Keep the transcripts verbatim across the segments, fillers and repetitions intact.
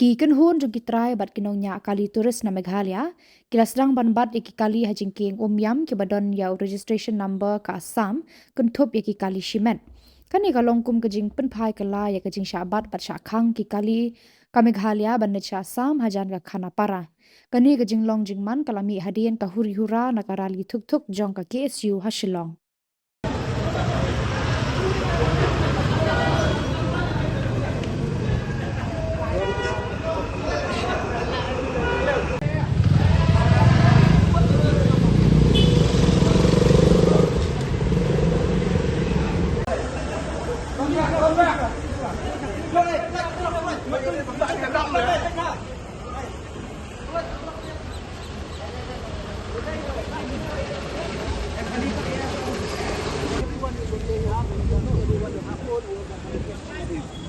Ki kynhun jong ki trai bad ki nongñiah kali tourist na Meghalaya ki la sdang ban bat ïa ki kali ha jingkieng Umiam kiba don ïa u registration number ka Assam, kynthup ïa ki kali shimet. Kane ka long kum ka jingpynphai kylla ïa ka jingshah bat bad shah khang ki kali ka Meghalaya ban leit sha Assam hajan ka Khanapara. Kane ka jinglong jingman ka la mih hadien ka huri hura na ka rally thuk thuk jong ka K S U ha Shillong.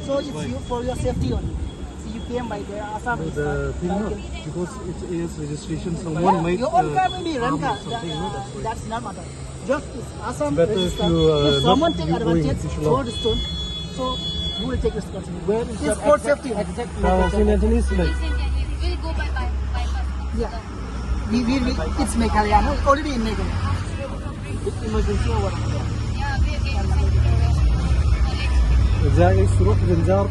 So it's you for your safety only. So you came by the Assam. No, the thing, no, because it's A S registration, someone might, your own uh, car may be run car. Something, no, that's why. That's not matter. Just it's Assam register. If, uh, someone take advantage, throw the stone, so you will take responsibility. Where is your exact, exact location? We'll go by, by, by bus. Yeah. We, we, we, it's Meghalaya, no? Already in Meghalaya. It's emergency or what? Yeah, we, we, exactly, suruh kejar.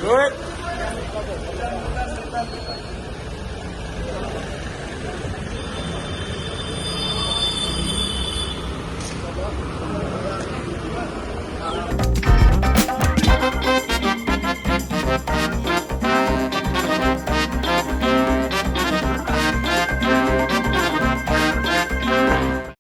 Good.